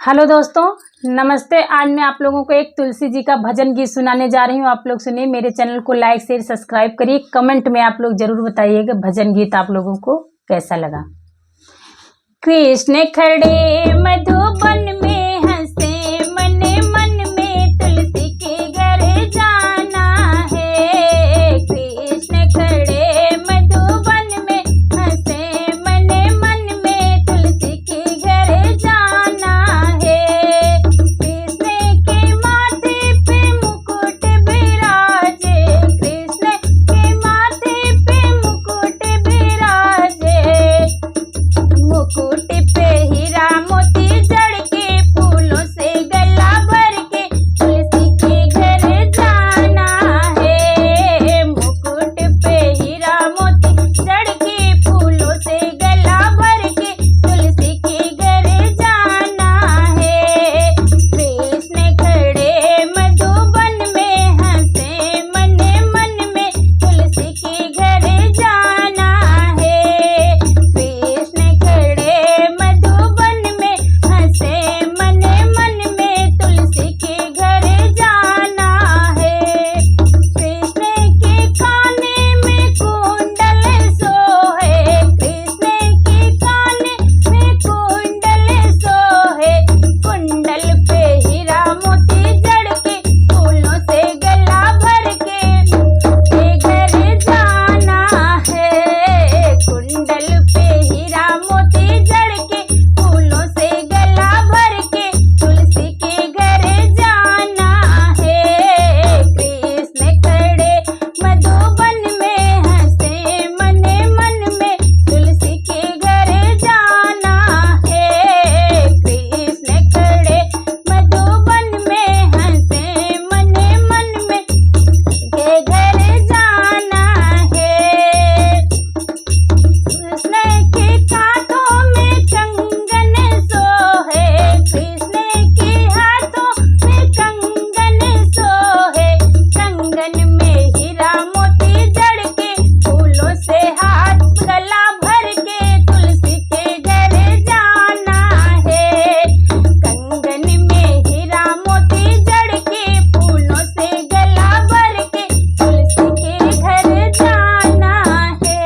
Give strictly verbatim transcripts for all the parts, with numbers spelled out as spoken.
हेलो दोस्तों, नमस्ते। आज मैं आप लोगों को एक तुलसी जी का भजन गीत सुनाने जा रही हूँ। आप लोग सुनिए, मेरे चैनल को लाइक, शेयर, सब्सक्राइब करिए। कमेंट में आप लोग जरूर बताइएगा भजन गीत आप लोगों को कैसा लगा। कृष्ण खड़े मधुबन में हंसे, मन मन में तुलसी के घर जाना है। कृष्ण खड़े मधुबन में हंसे, मन मन में तुलसी के घर जाना है। कृष्ण के माथे पे मुकुट विराजे, कृष्ण के माथे पे मुकुट विराजे। मुकुट पे हीरा मोती जड़ के, फूलों से गला भर के, तुलसी के घर जाना है। मुकुट पे हीरा मोती जड़ के, फूलों से गला भर के, तुलसी के घर जाना है। कृष्ण खड़े मधुबन में हंसे, मन मन में तुलसी के घर जाना है। कृष्ण खड़े मधुबन में हंसे, मन मन में तुलसी के घर जाना है। कृष्ण के काने में कुंडल सोहे, कृष्ण के काने में कुंडल सोहे, कुंडल पे हीरा मोती जड़ के, फूलों से गला भर के, के घर जाना है। कुंडल पे हीरा मोती जड़ के, फूलों से गला भर के, तुलसी के घर जाना है। कृष्ण खड़े मधुबन में हंसे, मन मन में तुलसी के घर जाना है। कृष्ण खड़े मधुबन में हंसे, मन मन में के घर जाना है। कृष्ण के हाथों में कंगन सोहे, कृष्ण के हाथों में कंगन सोहे, कंगन में हीरा मोती जड़ के, फूलों से हाथ गला भर के, तुलसी के घर जाना है। कंगन में हीरा मोती जड़ के, फूलों से गला भर के, तुलसी के घर जाना है।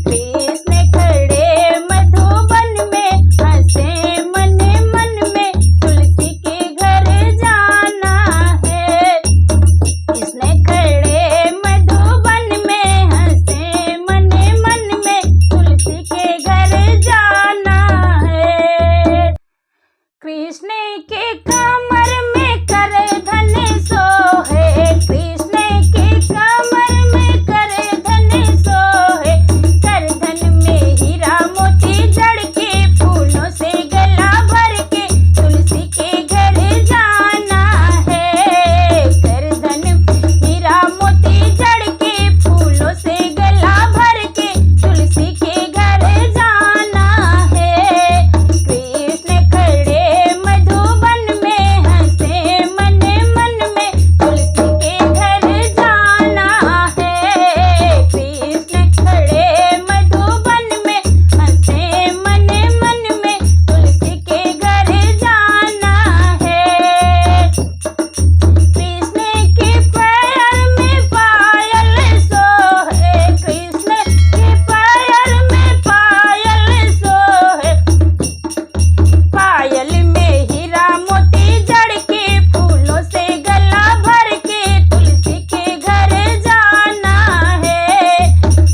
कृष्ण खड़े मधुबन में हंसे, मन मन में तुलसी के घर जाना है। कृष्ण खड़े मधुबन में हंसे, मन मन में तुलसी के घर जाना है। कृष्ण के कमर में करधन सोहे, कृष्ण के कमर में करधन सोहे, करधन में हीरा मोती जड़ के, फूलों से गला भर के, तुलसी के घर जाना है। करधन हीरा मोती जड़ के, फूलों से गला भर के, तुलसी के घर जाना है। कृष्ण खड़े मधुबन में हंसे, मन मन में तुलसी के घर जाना है। कृष्ण खड़े मधुबन में हंसे, मन मन में तुलसी के घर जाना है। कृष्ण के पैर में पायल सोहे, कृष्ण के पैर में पायल सोहे, पायल में हीरा मोती जड़ के, फूलों से गला भर के, तुलसी के घर जाना है।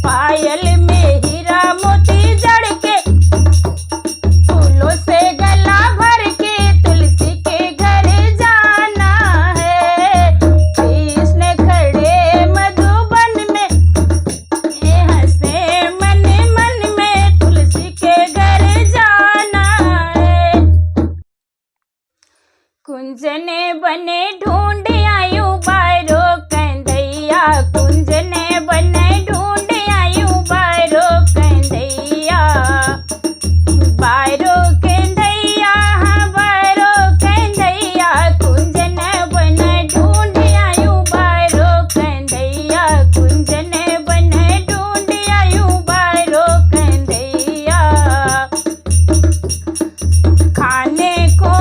पायल में हीरा मोती जड़ के, फूलों से गला भर के, तुलसी के घर जाना है। कृष्ण खड़े मधुबन में, ए हंसे मन मन में, तुलसी के घर जाना है। कुंजन बन ढूंढ आयु बारो कंदैया, कुंजन बन ढूंढ आयु बारो कंदैया। बारो कंदैया, हाँ, बारो कंदैया, कुंजन बन ढूंढ आयु बारो कंदैया, कुंजन बन ढूंढ आयु बारो कंदैया। खाने को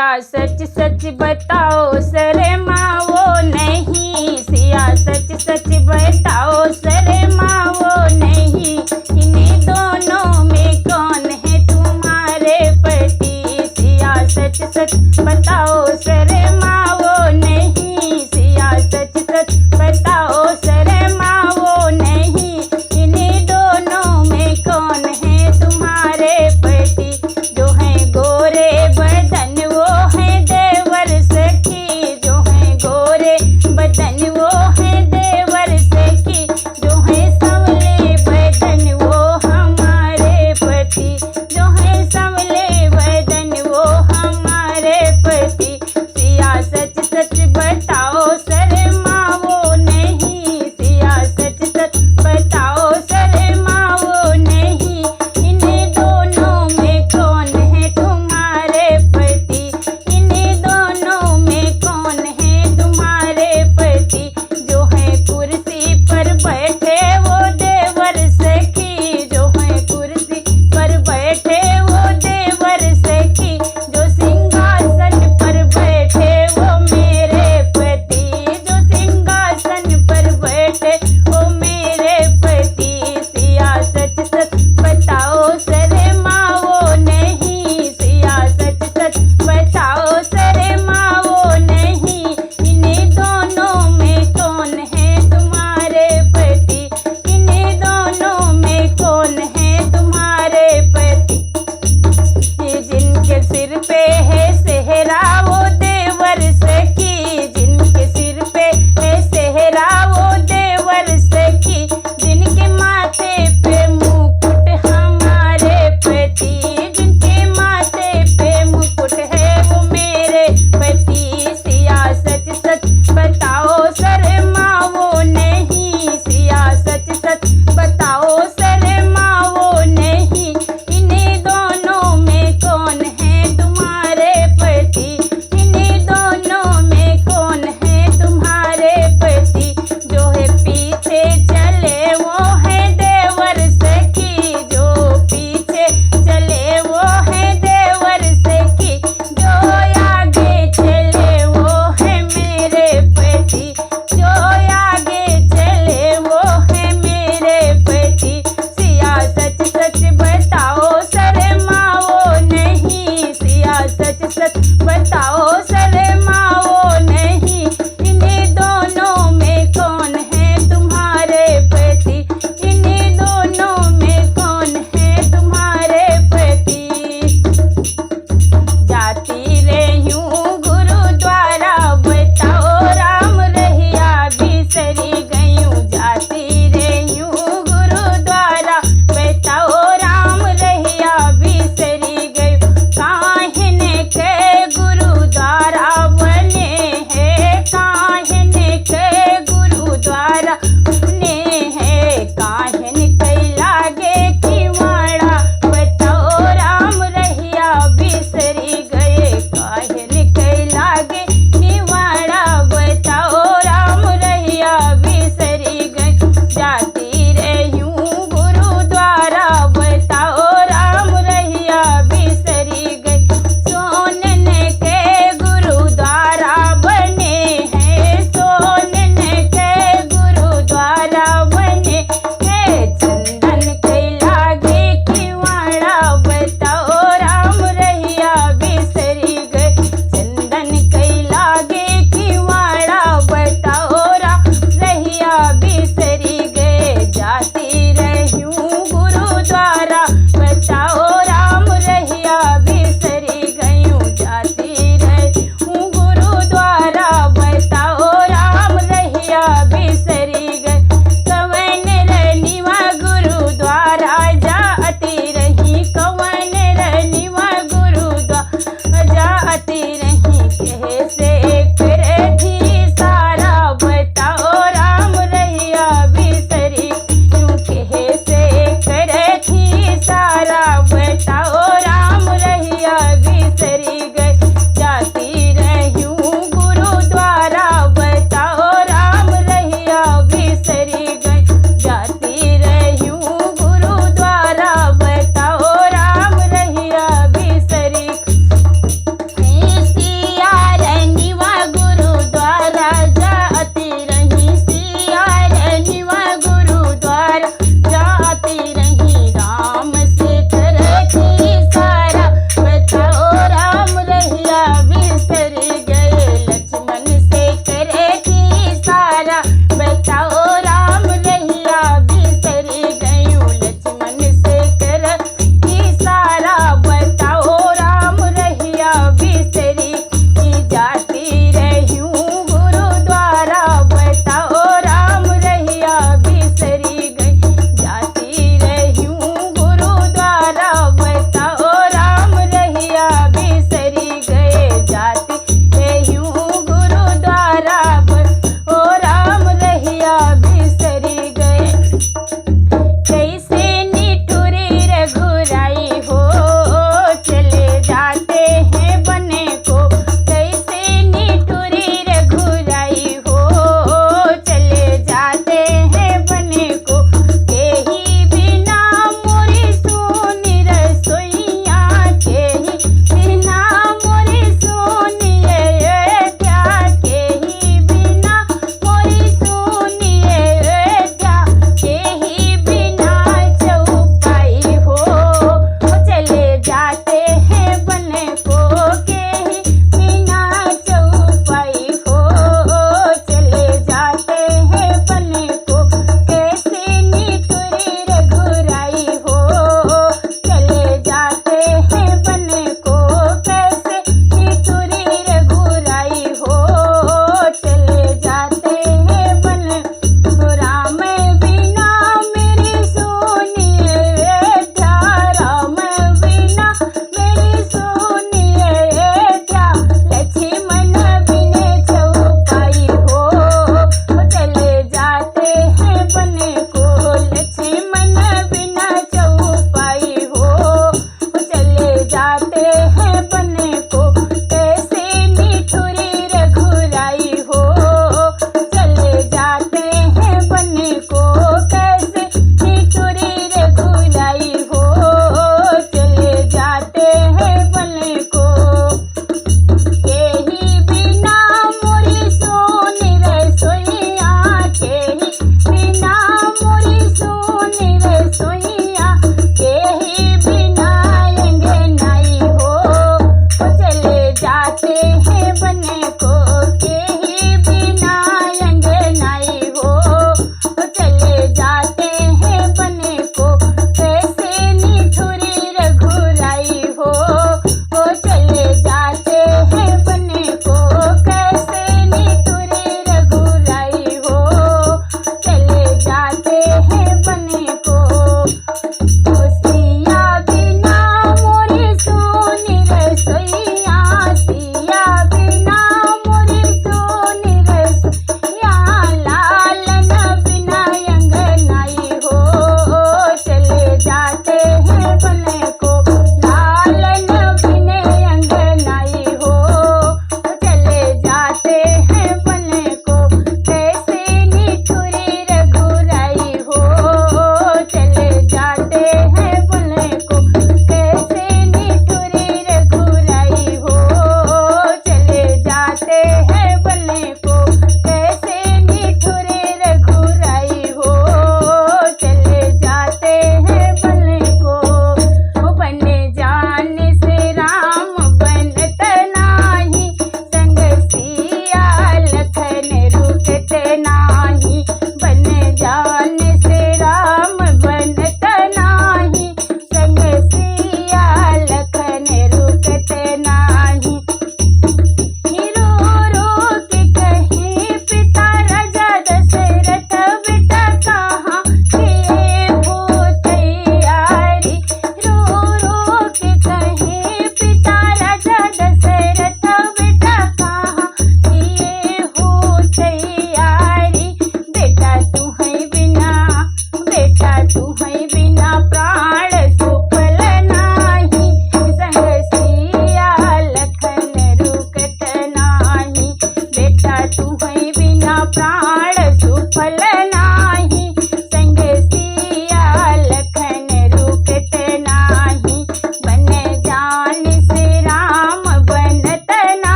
सिया सच सच बताओ, शर्माओ नहीं। सिया सच सच बताओ, शर्माओ नहीं। इन्हीं दोनों में कौन है तुम्हारे पति? सिया सच सच बताओ, शर्माओ नहीं। सिया सच सच बताओ, शर्माओ नहीं। इन्हीं दोनों में कौन है तुम्हारे पति? जो है गोरे बदन वो है देवर सखी, जो है गोरे बदन वो है देवर सखी।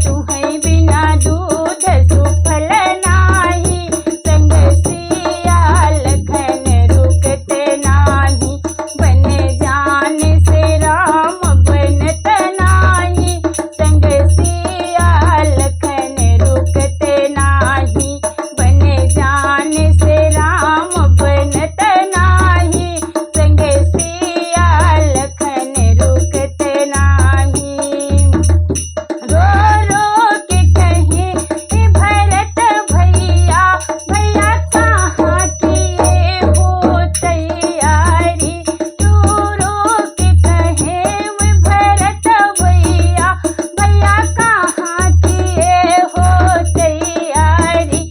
तुहई बिना दूध सुफल नाही, संग सिया लखन रुकत नाही। बन जान से राम बनत नाही, संग सिया लखन रुकत नाही। बन जान से राम बनत नाही, संग सिया लखन रुकत नाही। रो रो के कहे भरत भैया, भैया कहाँ किए हो तैयारी? रो रो के कहे भरत भैया, भैया कहाँ किए हो तैयारी?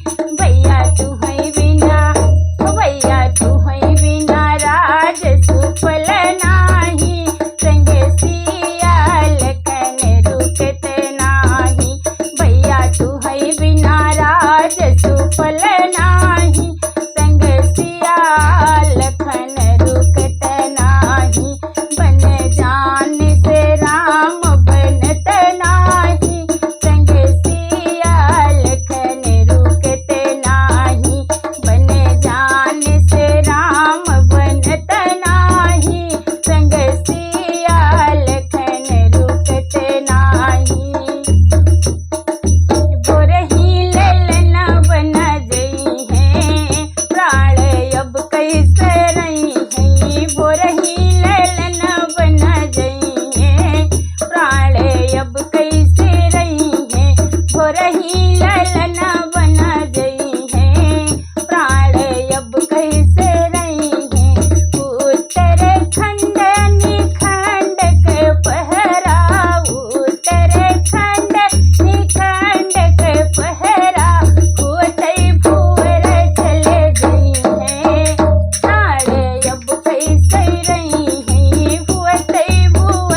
भैया तुहई बिना, भैया तुहई बिना राज सुफल नाही, संग सिया लखन रुकत नाही। भैया तुहई बिना राज सुफल नाही, संग सिया लखन रुकत नाही। बन जान से राम बनत नाही, संग सिया लखन रुकत नाही। बन जान से राम बनत नाही, संग सिया लखन रुकत नाही। भोरही ललन बन जइहैं, प्राण अब कैसे रहिहैं। भोरही ललन बन जइहैं, प्राण अब कैसे रहिहैं। भोरही ललन बन जइहैं, प्राण अब कैसे रहिहैं। उत्तराखंड निखंड के पहरा, उत्तराखंड निखंड के पहरा, होतई भोर चले जइहैं। प्राण अब कैसे रहिहैं, होतई भोर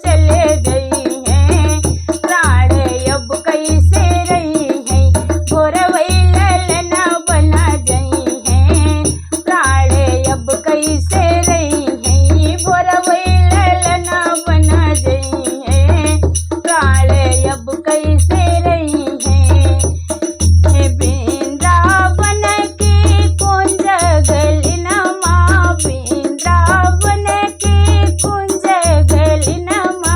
चले जइहैं। प्राण अब कैसे रहिहैं, भोरवई ललन बन जइहैं। प्राण अब कैसे रहिहैं, भोरवई ललन बन जइहैं। प्राण अब कैसे रहिहैं। हे वृंदावन के कुंज गलिनमा, वृंदावन के कुंज गलिनमा,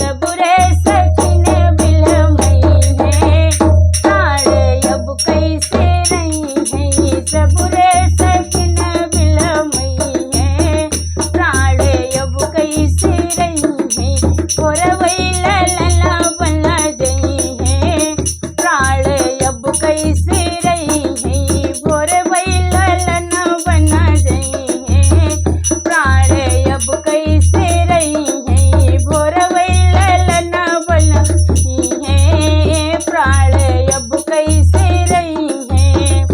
सबुरे सखिन बिलमइहैं। प्राण अब कैसे रहिहैं, सबुरे सखिन बिलमइहैं। प्राण अब कैसे रहिहैं, भोरवई ललन बन जइहैं। प्राण अब कैसे रहिहैं, भोरवई ललन बन जइहैं। प्राण अब कैसे रहिहैं, भोरवई ललन बन जइहैं। प्राण अब कैसे रहिहैं।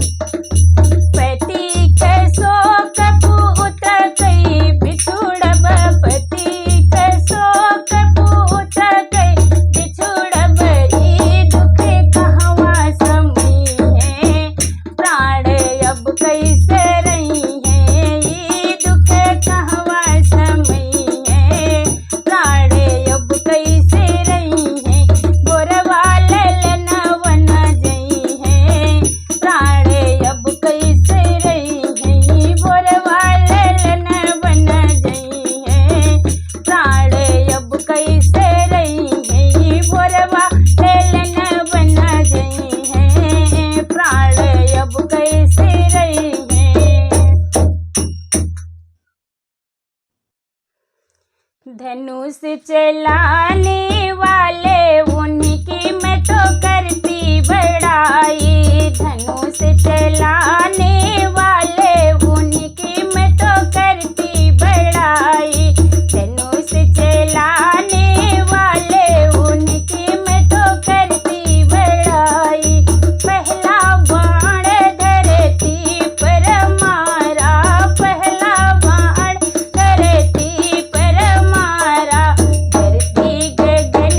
पति के शोक पूत कई बिछुड़ब, पति के शोक पूत कई बिछुड़ब, ई दुख कहवाँ समइहैं। प्राण अब कैसे रहिहैं, ई दुख कहवाँ समइहैं। प्राण अब कैसे रहिहैं, भोरवा ललन बन जइहैं। प्राण अब कैसे रहिहैं, भोरवा ललन बन जइहैं। प्राण अब कैसे रहिहैं, भोरवा ललन बन जइहैं। प्राण अब कैसे रहिहैं। धनुष चलाने वाले उनकी मैं तो करती बड़ाई, धनुष चलाने वाले उनकी मैं तो करती बड़ाई, धनुष चलाने वाले उनकी मैं तो करती बड़ाई। पहला बाण धरती पर मारा, पहला बाण धरती पर मारा, धरती गगन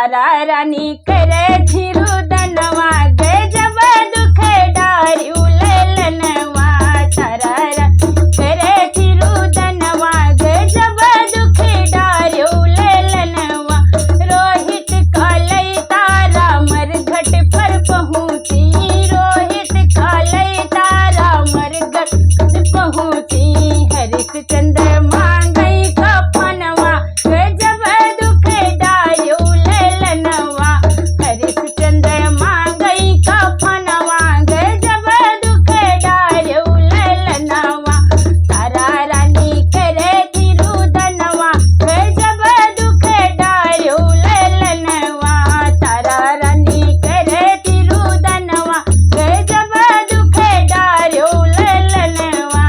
तारा रानी करे थी रुदनवा, गजब दुख डारिउ ललनवा। तारा रानी करे थी रुदनवा, गजब दुख डारिउ ललनवा। रोहित कालई तारा मरघट पर पहुँची, रोहित कालई तारा मरघट पर पहुँची। हरिश्चंद्र मांगई कफनवा, गजब दुख डारिउ ललनवा। हरिश्चंद्र मांगई कफनवा, गजब दुख डारिउ ललनवा। तारा रानी करे थी रुदनवा, गजब दुख डारिउ ललनवा। तारा रानी करे थी रुदनवा, गजब दुख डारिउ ललनवा।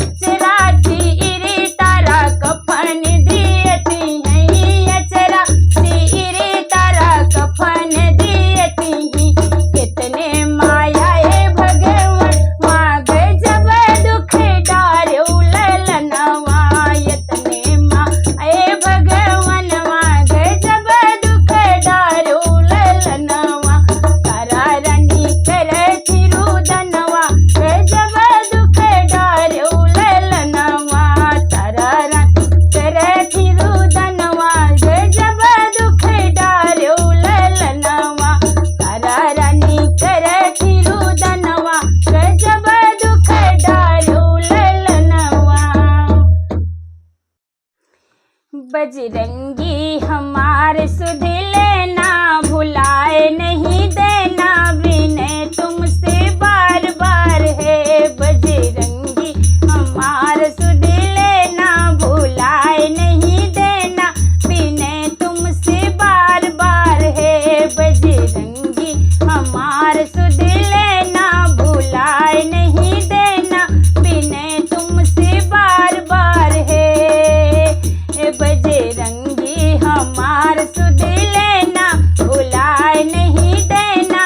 अचरा चीरी तारा कफन दियती हैं, अचरा चीरी तारा कफन दियती हैं। कितने माया ए भगवान, माँ गजब दुख डारिउ ललनवा। इतने माँ ए भगवान, माँ गजब दुख डारिउ ललनवा। तारा रानी करे थी रुदनवा, गजब दुख डारिउ ललनवा। तारा रानी करे थी रुदनवा, गजब दुख डारिउ ललनवा। तारा रानी करे थी रुदनवा, गजब दुख डारिउ ललनवा। बजरंगी हमार सुध लेना, भुलाए नहीं देना, विनय तुमसे बार बार है। बजरंगी हमार सुध लेना, भुलाए नहीं देना, विनय तुमसे बार बार है। बजरंगी हमार सुध लेना, भुलाए नहीं देना, विनय तुमसे बार बार है। ए बजरंगी हमार सुध लेना, भुलाए नहीं देना,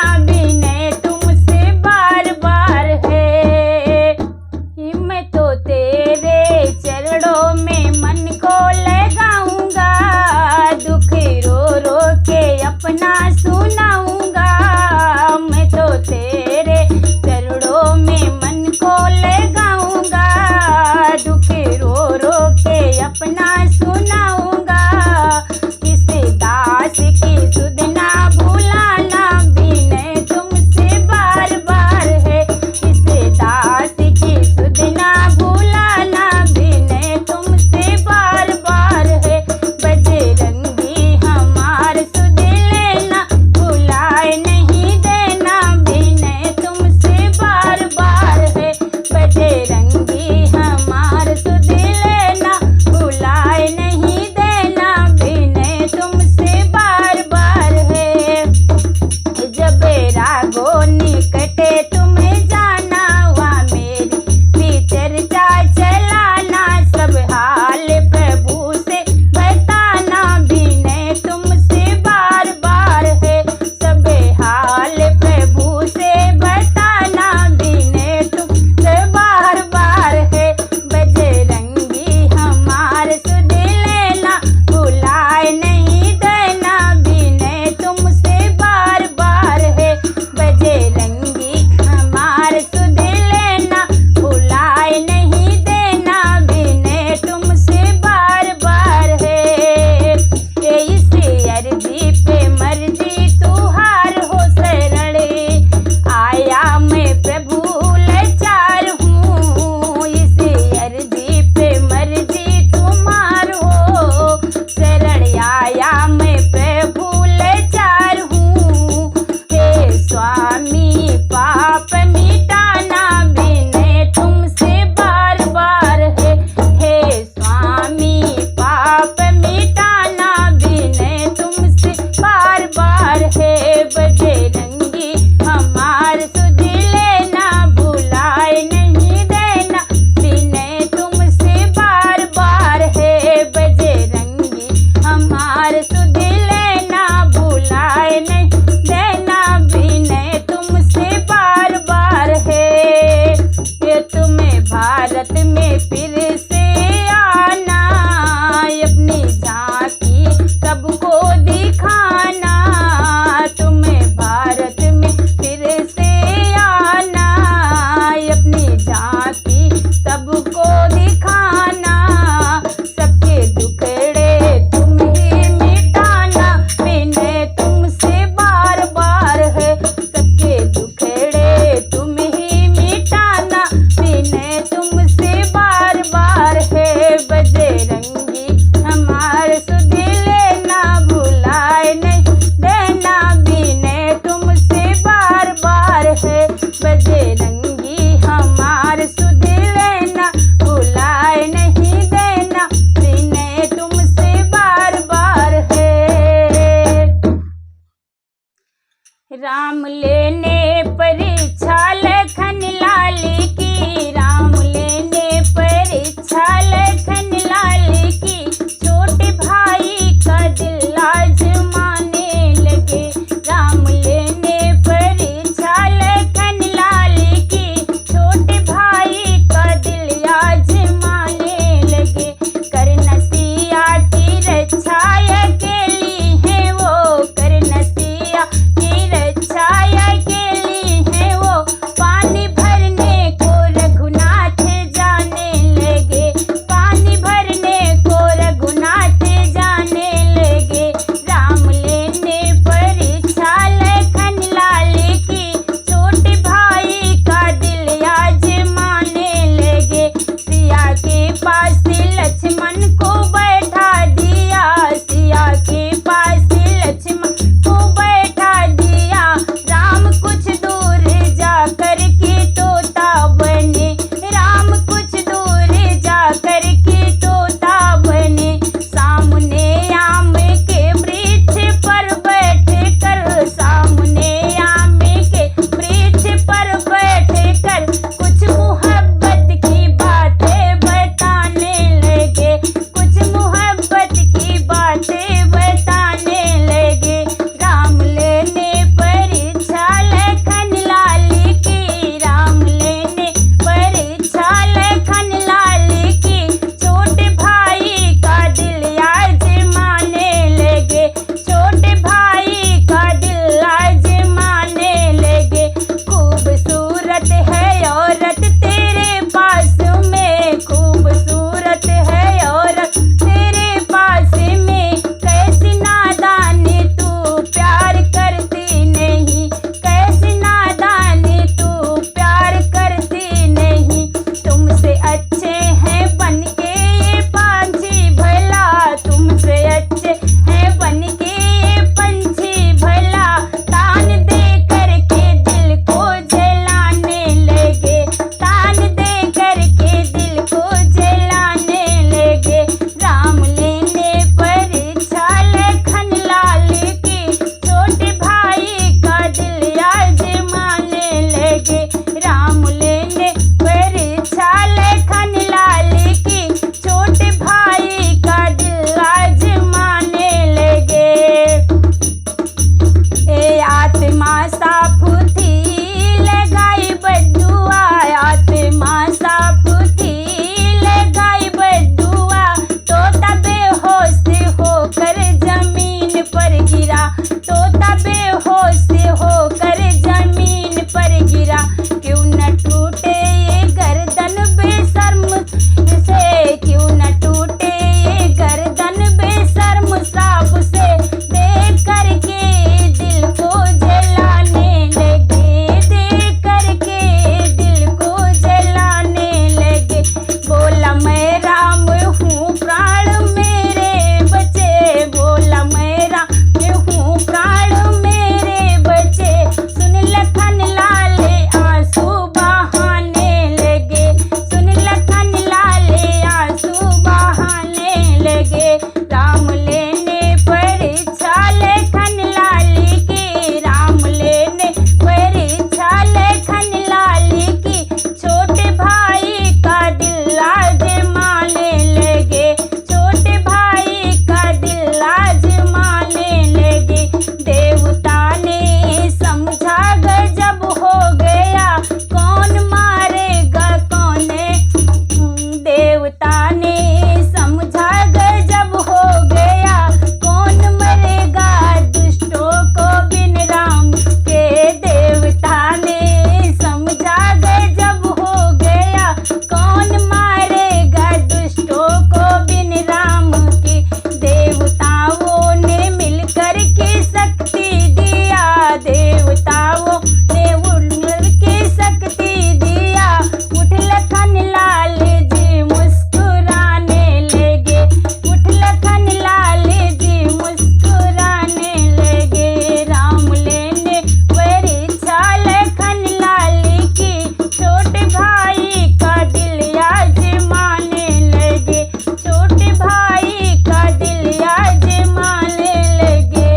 भाई का दिल आजमाने लगे, छोटे भाई का दिल आजमाने लगे।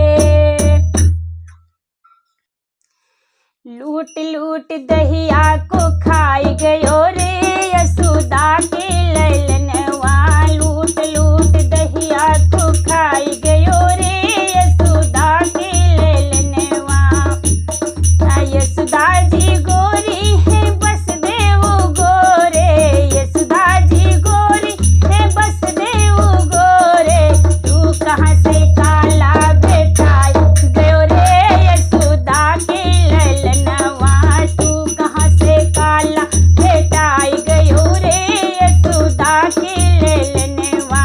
लूट लूट दहिया को खाई गयो रे, यशोदा के ललनवा। लूट लूट दहिया को खाई गयो रे, यशोदा के ललनवा। आ, यशोदा जी गोरी है बस देव गोरे, यशोदा जी गोरी है बस देव गोरे। तू कहाँ से काला भेटाई गयो रे, यशोदा के ललनवा। तू कहाँ से काला भेटाई गयो रे, यशोदा के ललनवा।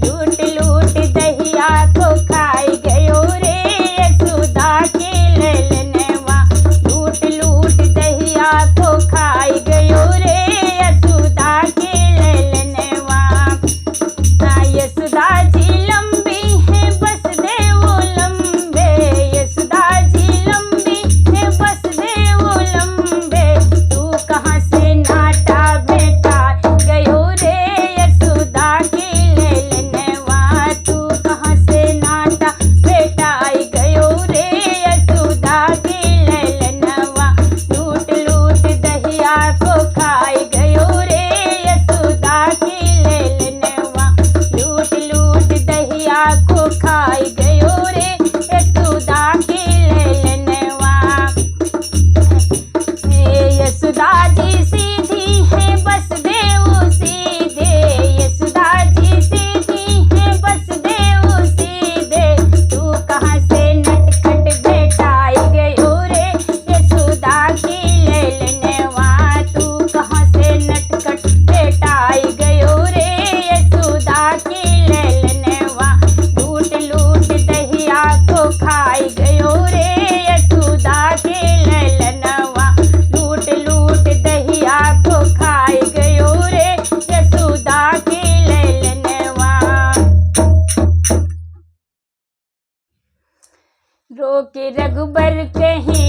लूट लूट दहिया को खाई गयो रे, यशोदा के ललनवा। लूट लूट दहिया को खाई गयो रे, यशोदा के ललनवा। आ, यशोदा जी लंबी है बस देव लंबे, यशोदा जी लंबी है बस देव लंबे। तू कहाँ से नाटा भेटाई गयो रे, यशोदा के ललनवा। तू कहाँ से नाटा भेटाई गयो रे, यशोदा के ललनवा। लूट लूट दहिया को खाई गयो रे, यशोदा के ललनवा। लूट लूट दहिया को खाई गयो रे, यशोदा के ललनवा। हे यशोदा जी सीधी है बस देव सीधे, यशोदा जी सीधी है बस देव सीधे। तू कहाँ से नटखट भेटाई गयो रे, यशोदा के ललनवा। तू कहाँ से नटखट भेटाई गयो रे, यशोदा के ललनवा। लूट लूट दहिया को खाई गयो रे, यशोदा के ललनवा। लूट लूट दहिया को खाई गयो रे, यशोदा के ललनवा। रोके रघुबर कहे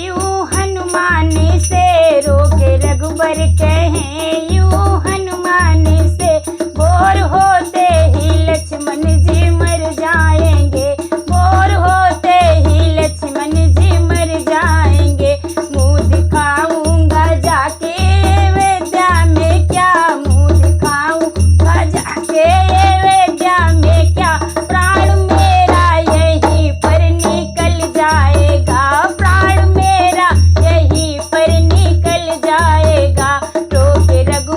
यूं हनुमान से, रोके रघुबर कहे यूं हनुमान से। भोर होते ही लक्ष्मण जी मर जाएंगे, भोर होते ही लक्ष्मण जी मर जाएंगे। मुँह दिखाऊंगा जाके अयोध्या में क्या, मुँह दिखाऊंगा जाके अयोध्या में क्या। प्राण मेरा यहीं पर निकल जाएगा, प्राण मेरा यहीं पर निकल जाएगा। रोके रघु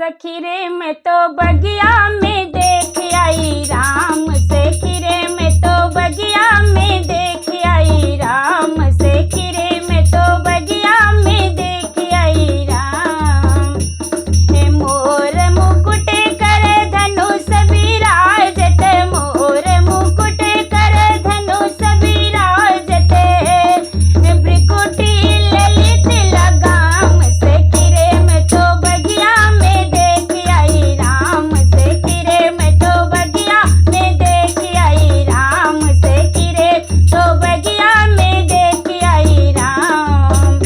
सखी रे मैं तो बगिया में देख आई राम, सखी रे मैं तो बगिया में देख आई राम, सखी रे मैं तो बगिया में देख आई राम। हे मोर मुकुट कर धनुष विराजत, मोर मुकुट कर धनुष विराजत, भ्रिकुटी ललित लगाम, सखी रे मैं तो बगिया में देख आई राम, सखी रे मैं तो बगिया में देख आई राम, सखी रे तो बगिया में देख आई राम।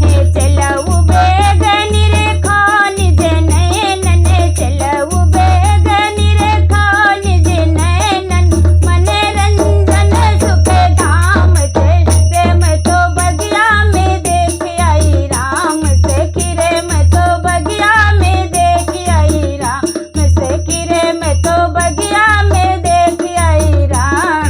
हे चलऊ बेग निरखो निज नैनन, चलऊ बेग निरखो निज नैनन, मनरंजन सुख धाम। सखी रे मैं तो बगिया में देख आई राम, सखी रे मैं तो बगिया में देख आई राम, सखी रे मैं तो बगिया में देख आई राम।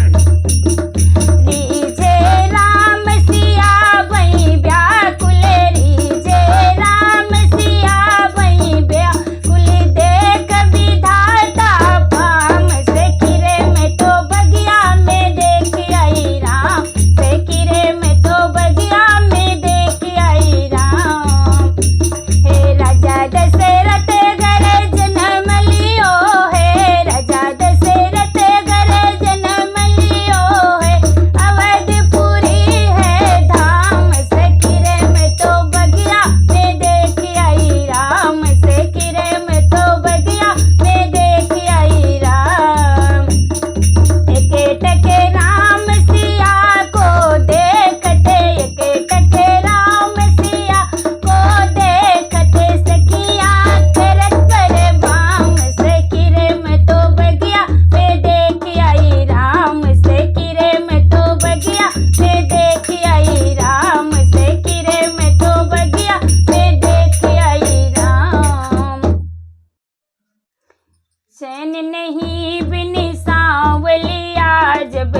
रीझे राम सिया भई व्याकुल, रीझे राम सिया भई व्याकुल, देख विधाता पाम। सखी रे मैं तो बगिया में देख आई राम, सखी रे मैं तो बगिया में देख आई राम। हे राजा दशरथ घर जनम लियो, हे राजा दशरथ घर जनम लियो, हे अवधपुरी है धाम। सखी रे मैं तो बगिया में देख आई राम, सखी रे मैं तो बगिया में देख आई राम। एक टके राम सिया को देखते, एक टके राम सिया को देखते, सखिया करत परबाम। सखी रे मैं तो बगिया में देख आई राम, सखी रे मैं तो बगिया में देख आई राम, सखी रे मैं तो बगिया में देख आई राम। चैन नहीं बिन सांवलिया, जब